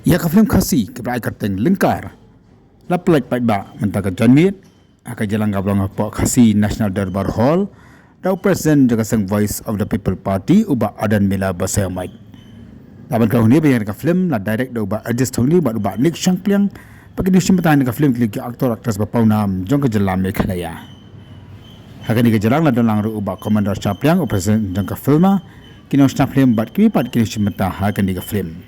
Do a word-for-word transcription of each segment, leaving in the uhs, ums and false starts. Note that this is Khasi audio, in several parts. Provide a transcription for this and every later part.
Ïa ka film Khasi kaba la ai kyrteng Lyngkar la pyllait paidbah mynta ka janmiet ha ka jingïalang kaba long hapoh Khasi National Durbar Hall da u President jong ka seng Voice of the People Party, u Bah Ardent Miller Basaiawmoit. Laban ka huni ba ïa ka film la direct da u Bah Ajis Thongni bad u Bah Nick Shangpliang. Ba ki nongshim bynta ha ka film ki long ki actor actress ba pawnam jong ka jylla Meghalaya. Ha kane ka jingïalang la don lang ruh u Bah Commander Shangpliang, u President jong ka film, ki nongshna film bad kiwei pat ki nongshim bynta ha kane ka film.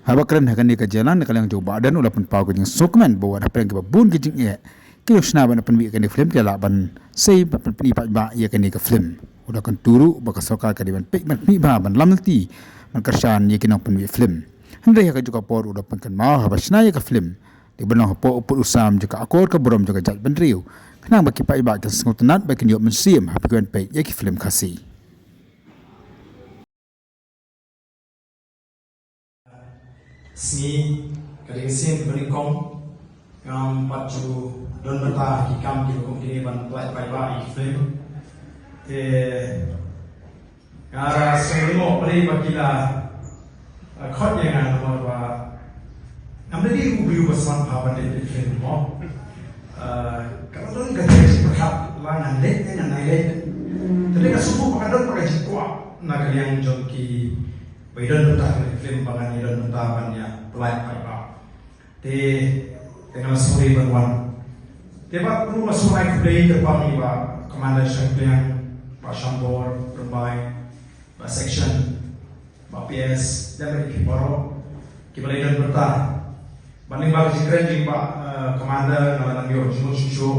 Haba kren ha kane ka jingïalang na ka liang jong u Bah Ardent u la pynpaw ka jingsngewkmen ba wat hapdeng kiba bun ki jingeh ki nongshna ban pynmih ïa kane ka film ki la lah ban sei ban pynpyni paidbah ïa kane ka film. U la kyntu ruh ba ka sorkar ka dei ban peit ban pynmih bha ban lam lynti ban kyrshan ïa ki nongpynmih film. Hynrei ha kajuh ka por u la pynkynmaw haba shna ïa ka film dei ban long hapoh u pud u sam jong ka akor ka burom jong ka jaitbynriew khnang ba ki paidbah kin sngewtynnat bad kin ïoh mynsiem haba ki wan peit ïa ki film Khasi. Sngi ka dei ka sien kaba nyngkong ngam pat ju don bynta ha ki kam kiba kum kine ban pyllait paidbah ïa ki film. Te nga sngew lyngngoh balei ba ki la, eh, khot ïa nga namar ba ngam dei u briew ba sngewbha ban leit peit film mo. Eh, ka la don ka jingpyrkhat la ngan leit ne ngan ym leit. Te nga sngewthuh ba ka don ba ka jingkwah na ka liang jong ki ba ïa don bynta ha ka film ba ngan ïa don bynta ban ïa pyllait paidbah. Te, te nga la sngewbha ban wan. Te bad ruh nga sngewbha ai khublei kyrpang ïa Bah Commander Shangpliang, Bah Shambor Rymbai, Bah Section, Bah P S, lem bad ïa phi baroh kiba la ïa don bynta. Bad lyngba ka jingkren jong Bah, eh, Commander nga la nang ïoh jingmut shuh shuh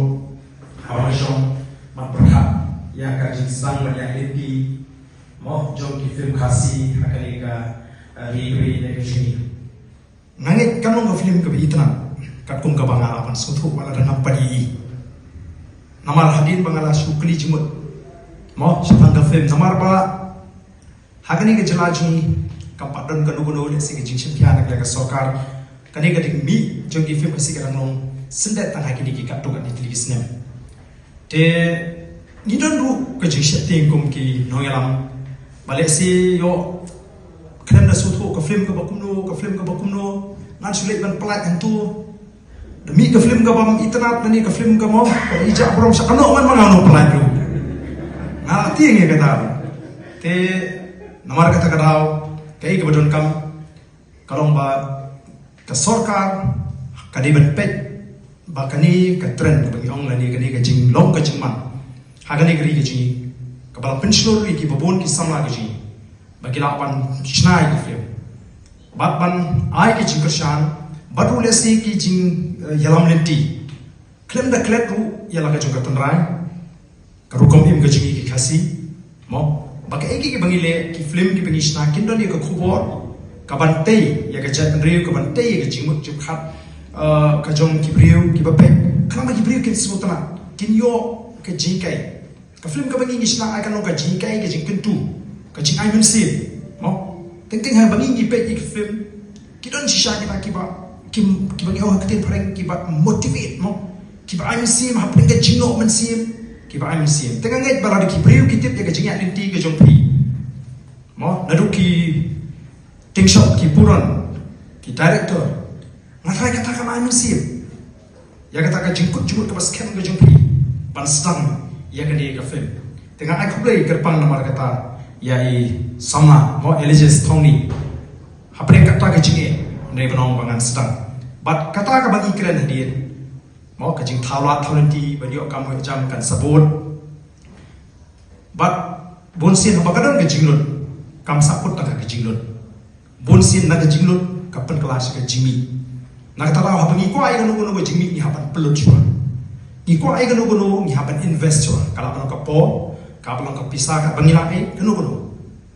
haba nga shong ban pyrkhat ïa ka jingsdang ban ïaid lynti mo jong ki film Khasi ha kane ka, eh, ri kaba ïeit ne ka jong ngi. Nga ngeit kan long ka film kaba itynnad katkum kaba nga la pan sngewthuh wat la dang ngam pat ïohi. Namar hadien ba nga la shu kylli jingmut mo shaphang ka film namar ba ha kane ka jylla jong ngi kam pat don kano kano lehse ka jingshim bha na ka sorkar. Kane ka jingmih jong ki film Khasi ka dang long syndet tang ha kine ki katto katne tylli ki snem. Te ngi don ruh ka jingsheptieng kum ki nongïalam ba lehse ïoh khlem da sngewthuh ka film kaba kumno, ka film kaba kumno, ngan shu leit ban pyllait hangto. Da mih ka film kaba ym itynnad lane ka film kaba ym ïa jia burom sha kano man ma nga nang pyllait ruh. Nga la tieng ïa kata. Te namar kata ka daw kaei kaba donkam ka long ba ka sorkar ka dei ban peit ba kane ka trend kaba ngi ong lane kane ka jinglong ka jingman ha kane ka ri ka jong ngi kaba la pynshlur ïa kiba bun ki samla ka jong ngi ba ki lah ban shna ïa ki film bad ban ai ki jingkyrshan bad ruh lehse ki jing, eh, ïalam lynti. Khlem da klet ruh ïa la ka jong ka tynrai ka rukom im ka jong ngi ki Khasi mo ba kaei kaei kiba ngi leh ki film kiba ngi shna kin don ïa ka khubor kaban tei ïa ka jaitbynriew kaban tei ïa ka jingmut jingpyrkhat, eh, ka jong ki briew kiba peit khnang ba ki briew kin sngewtynnat kin ïoh ka jinghikai. Ka film kaba ngi ngi shna ai kan long ka jinghikai ka jingkyntu ka jingai mynsiem mo. Teng teng haba ngi ngi peit ïa ki film ki don shisha kita kiba ki, kiba ngi ong ha ka ktien phareng kiba motivate mo. Kiba ai mynsiem hapdeng ka jingnoh mynsiem kiba ai mynsiem. Te nga ngeit ba lada ki briew ki tip ïa ka jingïaid lynti ka jong phi mo naduh ki tingshop ki buron ki director nga tharai kata kan ai mynsiem. Ïa kata ka jingkut jingmut kaba skhem ka jong phi ban sdang ïa kane ka film. Te nga ai khublei kyrpang namar kata ïa i samla mo Elijah Thongni. Hapdeng kata ka jingeh ne ba nong ba ngan sdang bad kata kaba ngi kren hadien mo ka jingthaw lad thaw lynti ban ïoh kam ïoh jam kan sabot. Bad bun sien haba ka don ka jinglut kam sa kut tang ka jinglut. Bun sien na ka jinglut ka pynkylla sha ka jingmih. Na kata daw haba ngi kwah ïa kano kano ka jingmih ngi hap ban pynlut shuwa. Ngi kwah ïa kano kano ngi hap ban invest shuwa. Ka lah ban long ka por, ka lah ban long ka pisa kaba ngi lah ai kano kano.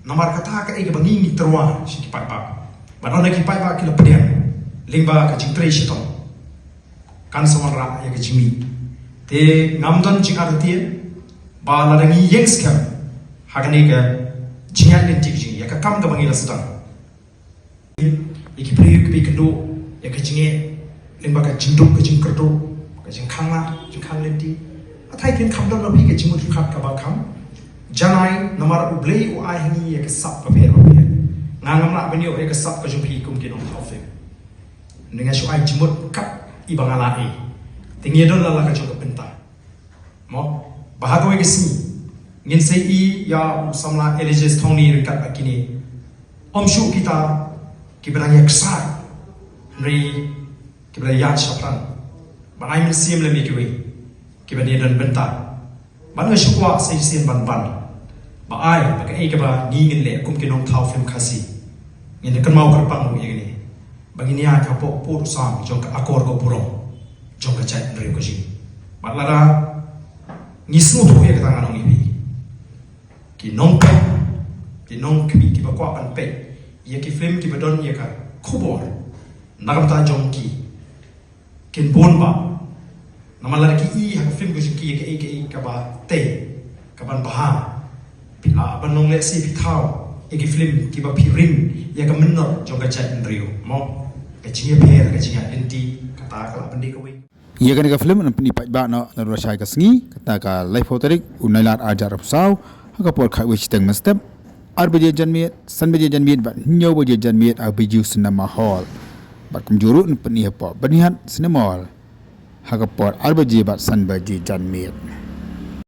Namar kata kaei kaba ngi ngi tyrwa sha ki paidbah. Bad lada ki paidbah ki la pdiang lyngba ka jingtrei shitom kan sa wanrah ïa ka jingmih. Te ngam don jingartatien ba lada ngi ïeng skhem ha kane ka jingïaid lynti ka jong ngi ïa ka kam kaba ngi la sdang. Ïa ki briew kiba ïakynduh ïa ka jingeh lyngba ka jingduk ka jingkyrduh ka jingkhang lah jingkhang lynti. Hatai kin kham don ma phi ka jingmut jingpyrkhat kaba kham janai namar U Blei u ai ha ngi ïa ka sap bapher bapher. Nga ngam lah ban ïoh ïa ka sap ka jong phi kum ki nongthaw film. Nga shu ai jingmut kat i ba nga la ai. Te ngi don la la ka jong ka bynta. Mo, ba ha kawei ka sngi ngin sa ïohi ïa u samla Elijah Thongni ryngkat bad kine. Ym shuh kita kiba dang ïa ksai, hynrei kiba la ïa shaphrang. Ba ai mynsiem lem ïa kiwei kiba dang don bynta. Ban nga shu kwah sa shisien ban ban ba ai ba kaei kaba ngi ngin leh kum ki nongthaw film Khasi. Ngin da kynmaw kyrpang ïa kine ba ngin ïa ka pok pur sam jong ka akor ka burom jong ka jaitbynriew ka jong ngi. Bad lada ngi sngewthuh ïa kata, nga ong ïa phi, ki nongpeit, ki nongkhmih kiba kwah ban peit ïa ki film kiba don ïa ka khubor na ka bynta jong ki, kin bun bha. Namar lada ki i ha ka film ka jong ki ïa kaei kaei kaba tei, kaban bha, phi lah ban long lehse phi thaw ïa ki film kiba phi ring ïa ka mynnor jong ka jaitbynriew. Mo, ka jingïapher, ka jingïalynti, kata ka lah ban dei kawei. Ïa kane ka film yn pyni paidbah noh naduh lashai ka sngi, kata ka laiphew tarik u Nailar arhajar arphew saw, ha ka por khatwei shiteng mynstep, ar baje janmiet, san baje janmiet bad hynñiew baje janmiet ha Bijou Cinema Hall. Bad kumjuh ruh yn pyni hapoh Byrnihat Cinema Hall ha ka por ar baje bad san baje janmiet.